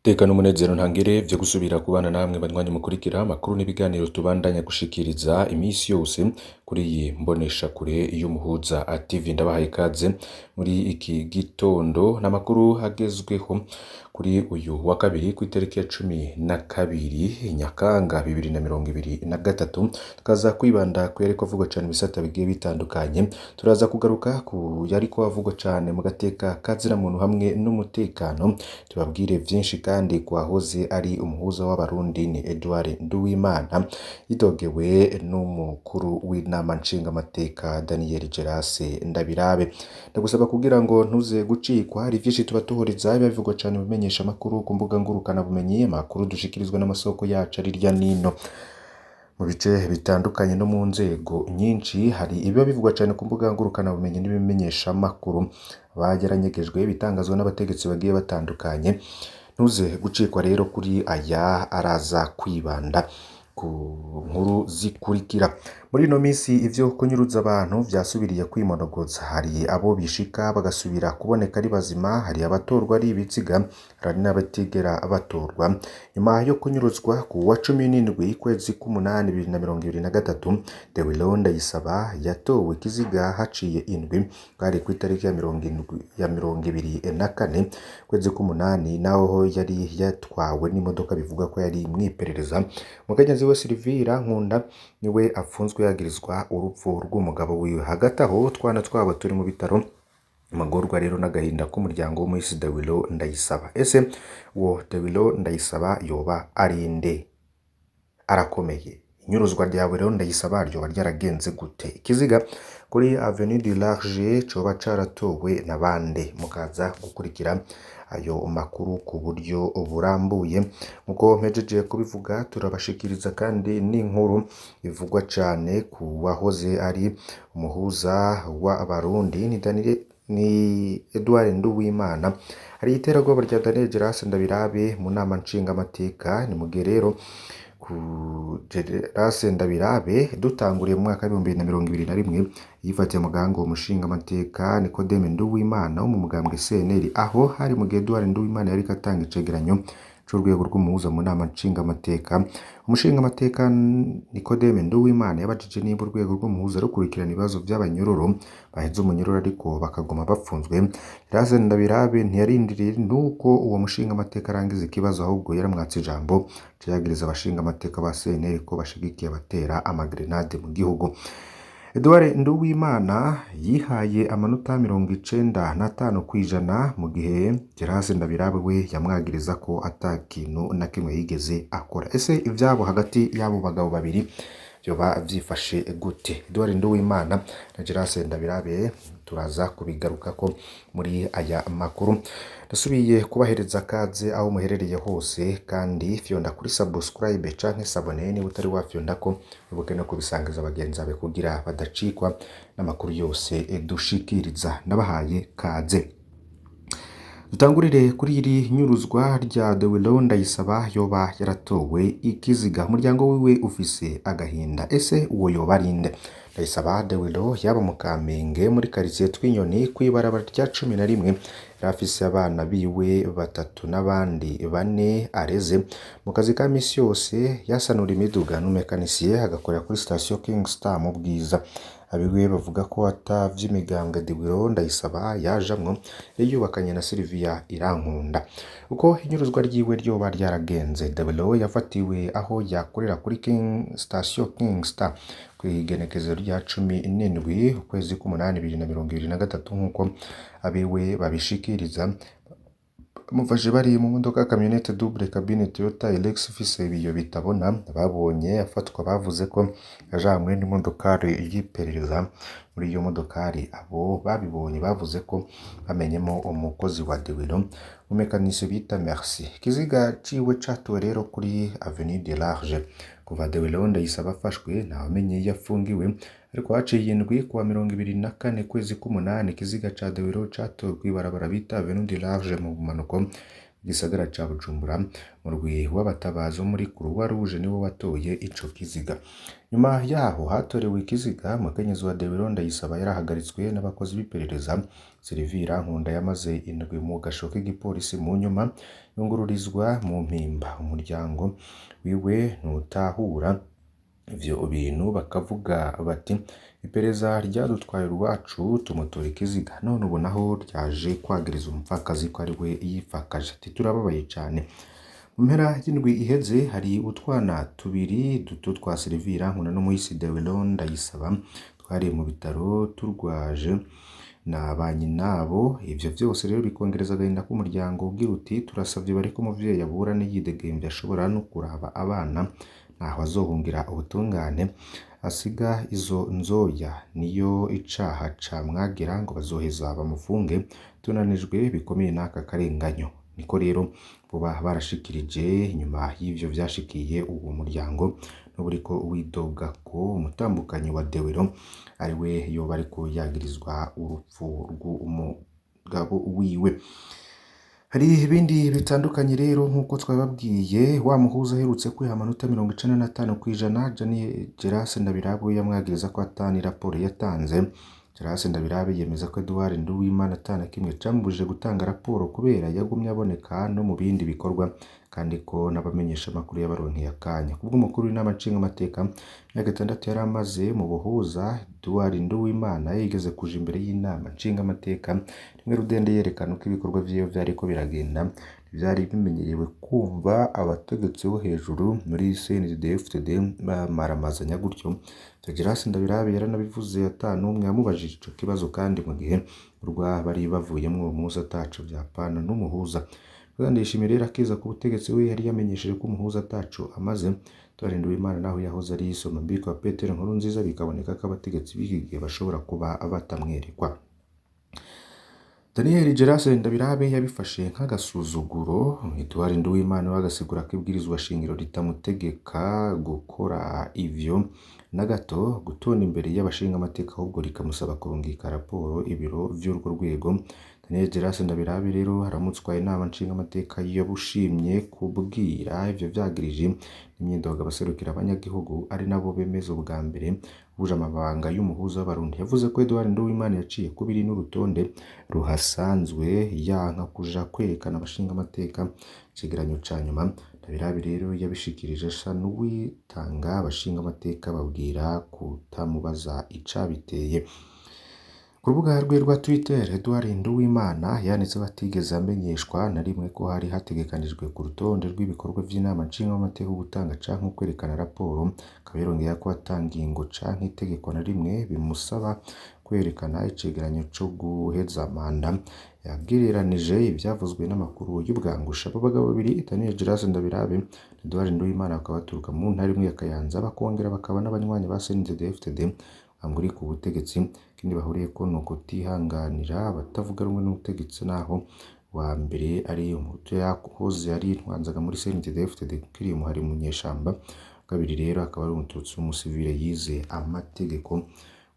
Iteka n'umunezero ntangere vyo gusubira kubana namwe banywanyi mukurikira amakuru n'ibiganiro tubandanya gushikiriza imisi yose kuri iyi mboneshakure y'Umuhuza TV. Ndabahaye ikaze muri iki gitondo n'amakuru agezweho kuri uyu wa kabiri kw'itariki ya 12 Nyakanga 2023, tukaza kwibanda ku yariko avugwa cane mu bisata bigiye bitandukanye. Turaza kugaruka ku yariko avugwa cane mu gateka ka muntu hamwe n'umutekano, tubabwire vyinshi kandi kwahoze ari umuhuza w'Abarundi ni Edouard Nduwimana yidogewe n'umukuru w'inama nshingamateka Daniel Gerase Ndabirabe. Ndagusaba kugira ngo ntuze gucikwa, hari vyinshi tuba tuhoriza biba bivugwa cane mu bimenyeshamakuru ku mbuga ngurukanabumenyi, amakuru dushikirizwa n'amasoko yacu ari hirya nino mu bice bitandukanye no mu nzego nyinshi. Hari ibiba bivugwa cane ku mbuga ngurukanabumenyi n'ibimenyeshamakuru yaranyegejwe bitangazwa n'abategetsi bagiye batandukanye. Ntuze gucikwa rero kuri aya araza kwibanda ku nkuru zikurikira. Muri ino misi ivyo kunyuruza abantu vyasubiriye kwimonogoza, hari abo bishika bagasubira kuboneka ari bazima, hari abatorwa ari ibiziga, hari n'abatigera batorwa. Nyuma yo kunyuruzwa ku wa 17 kwezi k'umunani 2023, Dewilo Ndayisaba yatowe ikiziga haciye indwi, bwari kw'itariki ya 24 kwezi k'umunani, naho yari yatwawe n'imodoka bivugwa ko yari mw'iperereza. Umukenyezi we Silvira Nkunda niwe afunzwe yagirizwa urupfu rw'umugabo wiwe. Hagati aho utwana twabo turi mu bitaro. Amagorwa rero n'agahinda k'umuryango w'umuhisi Dewilo Ndayisaba. Ese uwo Dewilo Ndayisaba yoba ari nde? Arakomeye. Inyuruzwa rya Dewilo Ndayisaba ryoba ryaragenze gute? Ikiziga kuri Avenue du Large coba caratowe na bande? Mukaza gukurikira ayo makuru ku buryo burambuye. Nkuko mpejeje kubivuga, turabashikiriza kandi n'inkuru ivugwa cane ku wahoze ari umuhuza w'Abarundi ni Daniel ni Edouard Nduwimana. Hari iterabwoba rya Daniel Gerase Ndabirabe mu nama nshingamateka. Ni mu gihe rero ku Gerase Ndabirabe dutanguriye mu mwaka w'2021 yifatiye muganga uwo mushingamateka Nikodeme Nduwimana wo mu mugambwe CNL, aho hari mu gihe Edouard Nduwimana yariko atanga icegeranyo c'urwego rw'umuhuza mu nama nshingamateka. Umushingamateka Nikodeme Nduwimana yabajije niba urwego rw'umuhuza rukurikirana ibibazo vy'abanyororo baheze umunyororo ariko bakaguma bapfunzwe. Gerase Ndabirabe ntiyarindiriye nuko uwo mushingamateka arangiza ikibazo, ahubwo yaramwatse ijambo aca yagiriza abashingamateka ba CNL ko bashigikiye abatera amagrenade mu gihugu. Edouard Nduwimana yihaye amanota 95%, mu gihe Gerase Ndabirabe we yamwagiriza ko ata kintu na kimwe yigeze akora. Ese ivyabo hagati y'abo bagabo babiri vyoba vyifashe gute? Edouard Nduwimana na Gerase Ndabirabe turaza kubigarukako muri aya makuru. Ndasubiye kubahereza kaze aho muherereye hose, kandi fyonda kuri subscribe canke s'abonner niba utari wafyondako, wibuke no kubisangiza bagenzi bawe kugira badacikwa n'amakuru yose dushikiriza. Ndabahaye kaze. Dutangurire kuri iri nyuruzwa rya Dewilo Ndayisaba yoba yaratowe ikiziga. Umuryango wiwe ufise agahinda. Ese uwo yoba ari nde? Ndayisaba Dewilo yaba mu Kamenge muri quartier Twinyoni kw'ibarabara rya 11. Yari afise abana biwe batatu n'abandi bane areze. Mu kazi ka misi yose yasanura imiduga, n'umumekanisiye, agakorera kuri station King Star mu Bwiza. Abiwe bavuga ko ata vy'imigambwe Dewilo Ndayisaba yajamwo, yari yubakanye na Sylvia Irankunda. Uko inyuruzwa ryiwe ryoba ryaragenze: Dewilo yafatiwe aho yakorera kuri King Station King Star kw'igenekerezo rya 17 ukwezi k'umunani 2023, nk'uko abiwe babishikiriza. Bamufashe bari mu modoka kamyonete double cabine Toyota Hilux ifise ibiyo bitabona. Babonye afatwa bavuze ko yajanywe n'imodokari y'iperereza. Muri iyo modokari, abo babibonye bavuze ko bamenyemo umukozi wa Dewilo, umumekanisiye bita Merci. Ikiziga ciwe catowe rero kuri Avenue du Large. Kuva Dewilo Ndayisaba afashwe ntawamenye iyo afungiwe, ariko haciye indwi, kuwa 24 kwezi k'umunani, ikiziga ca Dewilo catowe kw'ibarabara bita Avenue du Large mu bumanuko w'igisagara ca Bujumbura. Murwi w'abatabazi wo muri Croix Rouge niwo watoye ico kiziga. Nyuma yaho hatorewe ikiziga, umukenyezi wa Dewiro Ndayisaba yarahagaritswe n'abakozi b'iperereza. Sylvie Irankunda yamaze indwi mu gasho k'igipolisi, mu nyuma yungururizwa mu Mpimba. Umuryango wiwe ntutahura ivyo bintu, bakavuga bati iperereza ryadutwaye urwacu tumutora ikiziga, none ubu naho ryaje kwagiriza umupfakazi ko ari we yipfakaje. Ati turababaye cane. Mu mpera y'indwi iheze hari utwana tubiri duto twa Sylvie Irankunda n'umuhisi Dewiro Ndayisaba twari mu bitaro turwaje na ba nyinabo. Ivyo vyose rero bikongereza agahinda k'umuryango ugira uti turasavye bareke umuvyeyi aburane yidegemvya, ashobora no kuraba abana, ntaho azohungira ubutungane asiga izo nzoya, niyo icaha camwagira ngo bazoheza bamufunge. Tunanijwe bikomeye n'aka karenganyo. Niko rero boba barashikirije inyuma y'ivyo vyashikiye uwo muryango, n'uburiko widoga ko umutambukanyi wa Dewiro ari we yoba ariko yagirizwa urupfu rw'umugabo wiwe. Hari ibindi bitandukanye rero nk'uko twababwiye, wa muhuza aherutse kwiha amanota 95%, Jani Gerase Ndabirabe yamwagiriza ko atani raporo yatanze. Gerase Ndabirabe yemeza ko Edouard Nduwimana atana kimwe camubujije gutanga raporo kubera yagumye aboneka no mu bindi bikorwa, kandi ko n'abamenyesha amakuru yabaronkeye akanya. Kubw'umukuru w'inama nshingamateka, imyaka 6 yari amaze mu buhuza, Edouard Nduwimana yigeze kuja imbere y'inama nshingamateka rimwe rudende yerekana uko ibikorwa vyiwe vyariko biragenda. Ntivyari bimenyerewe kumva abategetsi bo hejuru muri CNDD-FDD bamaramazanya gutyo. Gerase Ndabirabe yaranabivuze ata n'umwe yamubajije ico kibazo, kandi mu gihe urwa bari bavuyemwo uwo muhuza ataco vyapfana n'umuhuza. Perezida Ndayishimiye rero akiza ku butegetsi we yari yamenyesheje ko umuhuza ataco amaze. Edouard Nduwimana naho yahoze ari Somambike wa Petero Nkurunziza, bikaboneka ko abategetsi b'iki gihe bashobora kuba batamwerekwa. Daniel Gerase Ndabirabe yabifashe nk'agasuzuguro. Edouard Nduwimana we agasigura ko ibwirizwa shingiro ritamutegeka gukora ivyo na gato, gutonda imbere y'abashingamateka, ahubwo rikamusaba kurungika raporo ibiro vy'urwo rwego. Daniel Gerase Ndabirabe rero aramutswa inama nshingamateka yabushimye kubwira ivyo vyagirije n'imyidogo abaserukira abanyagihugu ari nabo bemeza ubwa mbere buje amabanga y'umuhuza w'Abarundi. Yavuze ko Edouard Nduwimana yaciye kubiri n'urutonde ruhasanzwe, yanka kuja kwerekana abashingamateka icegeranyo ca nyuma. Ndabirabe rero yabishikirije asa n'uwitanga abashingamateka babwira kutamubaza icabiteye. Ku rubuga rwe rwa Twitter, Edouard Nduwimana yanditse ko atigeze amenyeshwa na rimwe ko hari hategekanijwe ku rutonde rw'ibikorwa vy'inama nshingamateka gutanga canke kwerekana raporo. Akaba yarongeye ko ata ngingo canke itegeko na rimwe bimusaba kwerekana icegeranyo co guheza manda. Yagereranije ivyavuzwe n'amakuru y'ubwangusha. Abo bagabo babiri, Daniel Gerase Ndabirabe na Edouard Nduwimana, bakaba baturuka mu ntara imwe ya Kayanza, bakongera bakaba n'abanywanyi ba CNDD-FDD buri ku butegetsi. Ikindi bahuriyeko ni ukutihanganira abatavuga rumwe n'ubutegetsi, naho wa mbere ari umuhutu yahoze ari intwanzaga muri CNDD-FDD ukiri umuhari munyeshamba, kabiri rero akaba ari umututsi w'umusivile yize amategeko,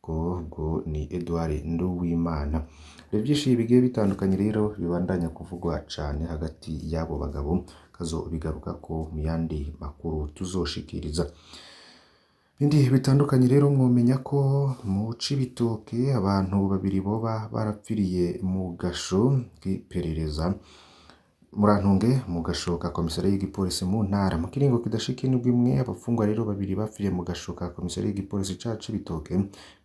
ubwo ni Edouard Nduwimana. Hari byinshi bigiye bitandukanye rero bibandanya kuvugwa cane hagati y'abo bagabo, kazo bigaruka ko mu yandi makuru tuzoshikiriza. Ibindi bitandukanye rero mwomenya ko mu Cibitoke abantu babiri boba barapfiriye mu gasho k'iperereza, murantunge, mu gasho ka komisariya y'igipolisi mu ntara mu kiringo kidashika indwi imwe. Abafungwa rero babiri bapfiriye mu gasho ka komisariya y'igipolisi ca Cibitoke.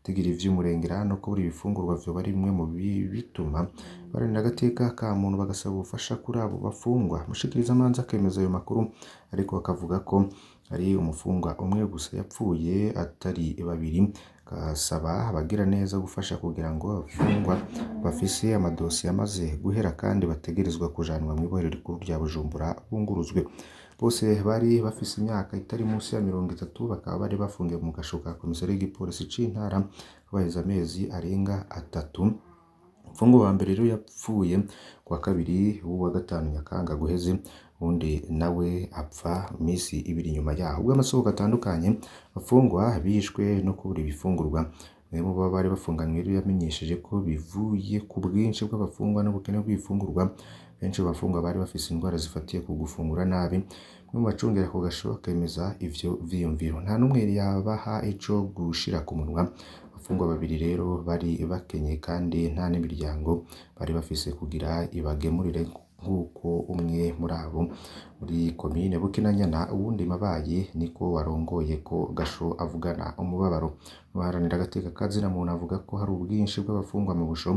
Bitigiri vy'umurengera no kubura ibifungurwa vyoba ari bimwe mu bituma baharanira agateka ka muntu bagasaba ubufasha kuri abo bafungwa. Umushikirizamanza akemeza ayo makuru, ariko akavuga ko ari umufungwa umwe gusa yapfuye atari babiri, agasaba abagiraneza gufasha kugira ngo abafungwa bafise amadosiye amaze guhera kandi bategerezwa kujanwa mw'ibohero rikuru rya Bujumbura bunguruzwe. Bose bari bafise imyaka itari munsi ya 30, bakaba bari bafungiwe mu gasho ka komisariya y'igipolisi c'intara baheze amezi arenga 3. Umufungwa wa mbere rero yapfuye kuwa kabiri w'uwa gatanu Nyakanga guheze, uwundi nawe apfa imisi ibiri nyuma yaho. Ubwo amasoko atandukanye abafungwa bishwe no kubura ibifungurwa. Bamwe mu bari bafunganywe rero yamenyesheje ko bivuye ku bwinshi bw'abafungwa n'ubukene bw'ibifungurwa Benshi mu bafungwa bari bafise indwara zifatiye ku gufungura nabi. Umwe mu bacungera ako gasho akemeza ivyo vyiyumviro. Nta n'umwe yabaha ico gushira ku munwa. Abafungwa babiri rero bari bakenye kandi nta n'imiryango bari bafise kugira ibagemurire, nk'uko umwe muri abo muri komine Bukinanyana, uwundi Mabayi niko warongoye ko gasho avugana umubabaro. Baharanira agateka ka zina muntu avuga ko hari ubwinshi bw'abafungwa mu busho.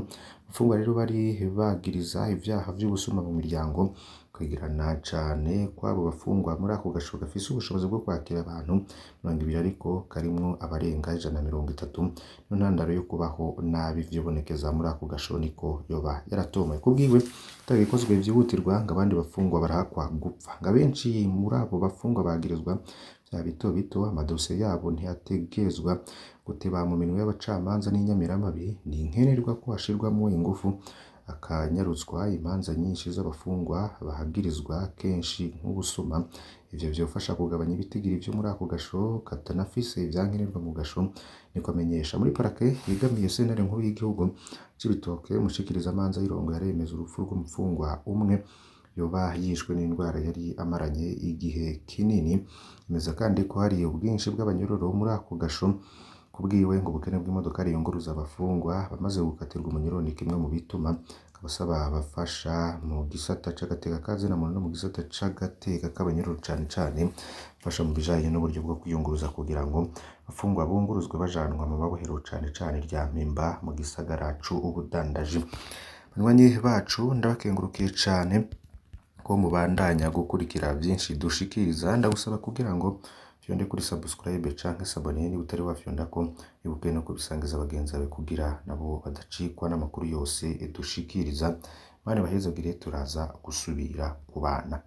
Abafungwa rero bari bagiriza ivyaha vy'ubusuma mu miryango. Kwegerana cane kw'abo bafungwa muri ako gasho gafise ubushobozi bwo kwakira abantu 20 ariko karimwo abarenga 130, niyo ntandaro yo kubaho nabi vyibonekeza muri ako gasho, niko yoba yaratomoye. Kubwiwe, atagikozwe vyihutirwa ngo abandi bafungwa barahakwa gupfa. Ngo abenshi muri abo bafungwa bagirizwa vyaha bito bito, amadosiye yabo ntiyategerezwa guteba mu minwe y'abacamanza n'inyamiramabi. Ni nkenerwa ko hashirwamwo ingufu hakanyarutswa imanza nyinshi z'abafungwa bahagirizwa kenshi nk'ubusuma. Ivyo vyofasha kugabanya ibitigiri vyo muri ako gasho katanafise ivyankenerwa mu gasho, niko amenyesha. Muri parake yegamiye sentare nkuru y'igihugu c'Ibitoke, umushikirizamanza w'irongo yaremeza urupfu rw'umupfungwa umwe yoba yishwe n'indwara yari amaranye igihe kinini. Yemeza kandi ko hari ubwinshi bw'abanyororo muri ako gasho. Kubwiwe, ngo ubukene bw'imodokari yunguruza abafungwa bamaze gukatirwa umunyororo ni kimwe mu bituma. Abasaba abafasha mu gisata c'agateka ka zina muntu no mu gisata c'agateka k'abanyororo cane cane bafasha mu bijanye n'uburyo bwo kwiyunguruza kugira ngo abafungwa bunguruzwe bajanwa mu mabohero, cane cane irya Mpimba mu gisagara c'ubudandaji. Banywanyi bacu, ndabakengurukiye cane ko mubandanya gukurikira vyinshi dushikiriza. Ndagusaba kugira ngo fyonde kuri subscribe canke s'abonner niba utari wafyondako, ibuke no kubisangiza bagenzi bawe kugira nabo badacikwa n'amakuru yose dushikiriza. Imana ibahezagire, turaza gusubira kubana.